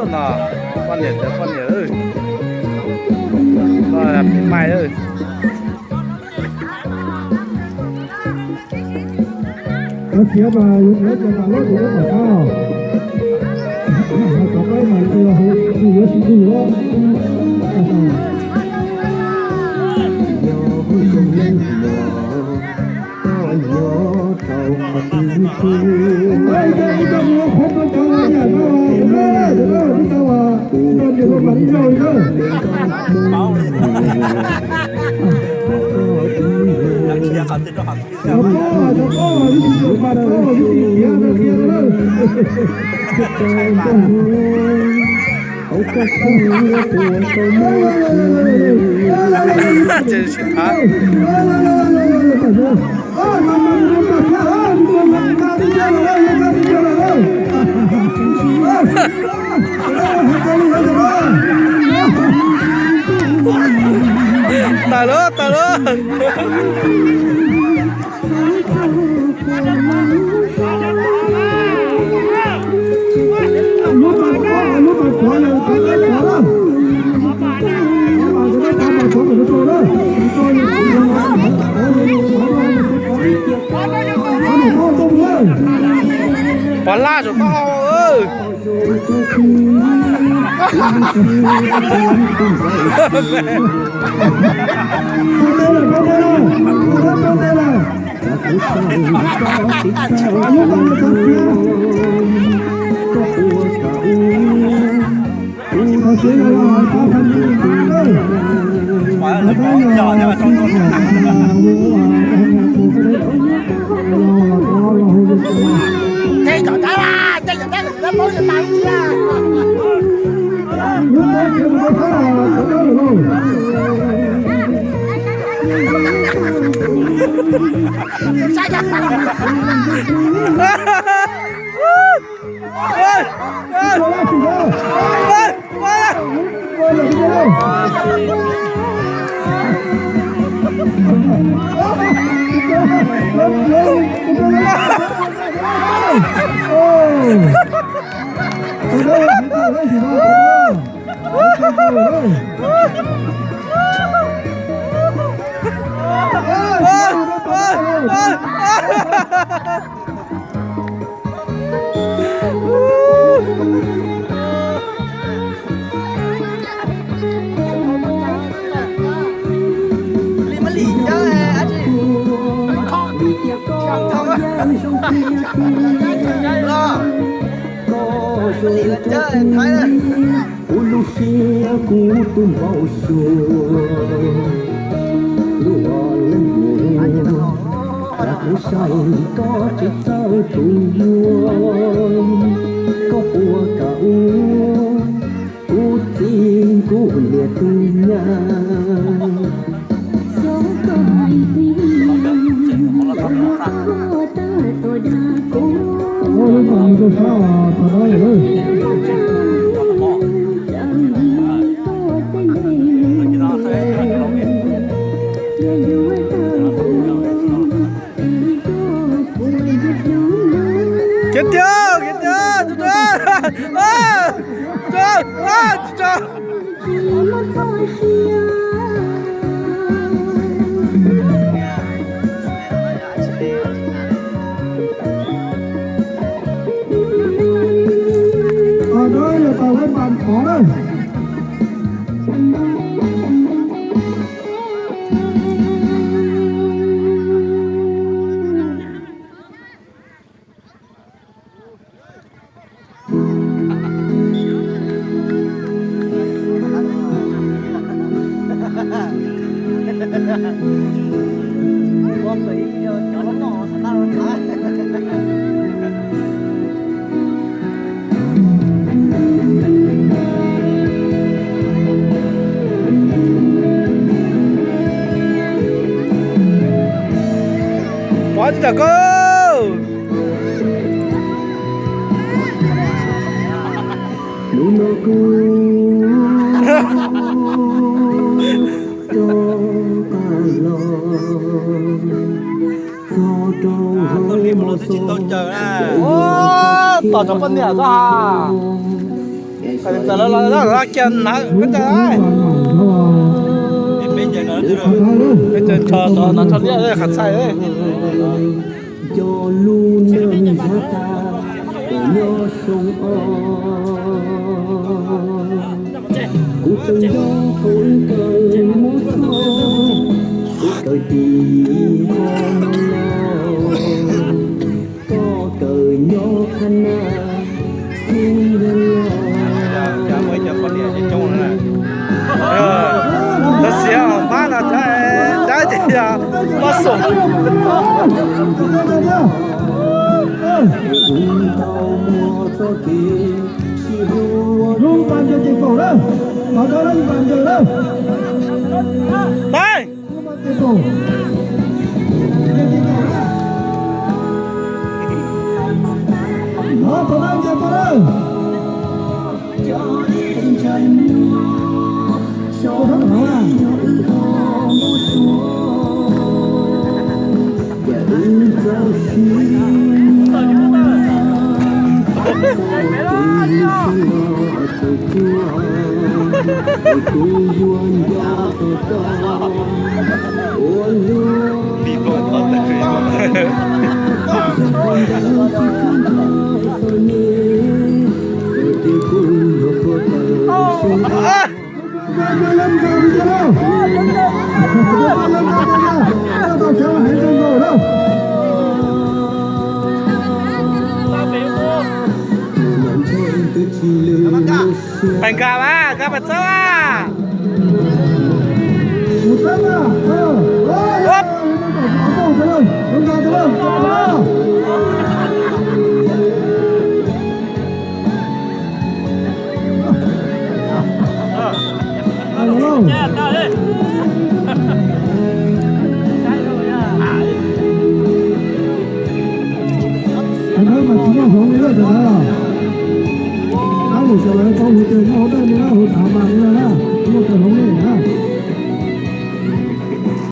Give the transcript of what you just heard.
No, poj niam, poj niam, poj niam mai. Cov txiav mas yuav txiav cov tas loj ces yuav kom tau. Hais kom peb mas yuav sib hlub yuav. Ces sib tham. Tawm lawm, tawm lawm. Pov laj saum taub hau. Ces cov dab, ces cov dab, lawv paub yus tas lawm. Kuv lub siab kuv tu npau suav, luag leej muam, kuv saib koj tsis txawj tus yuav, koj puas kam ua kuv txiv kuv niam tus nyab. Kiv tiag, kiv tiag, tso, tso, tso. Pov tsis tawm koj. Hnub no kuv rov qab los txog rau hauv mos xos, tom cov poj niam xwb ha. Txawm los los kiag na, peb caug, peb caug nrho, nrho liaj qhav txhais. Cov lub neej nyob tas, nyob xyoo os, kuv tseem nco thaum wb kawm muab xyuas, kuv kawm tim qhov no los, koj kawm nyob qhab na, xib nta los. Tab sis hmab no cov dab ces yog pob xum. Dai. Pais nkag mas, nkag pais txawb mas. Tab sis mas tsis muaj hloov li lawm, tab sis mas lawv tau hais tias noj hauv dej li na, hauv thav mas li na, muaj tau hloov li na.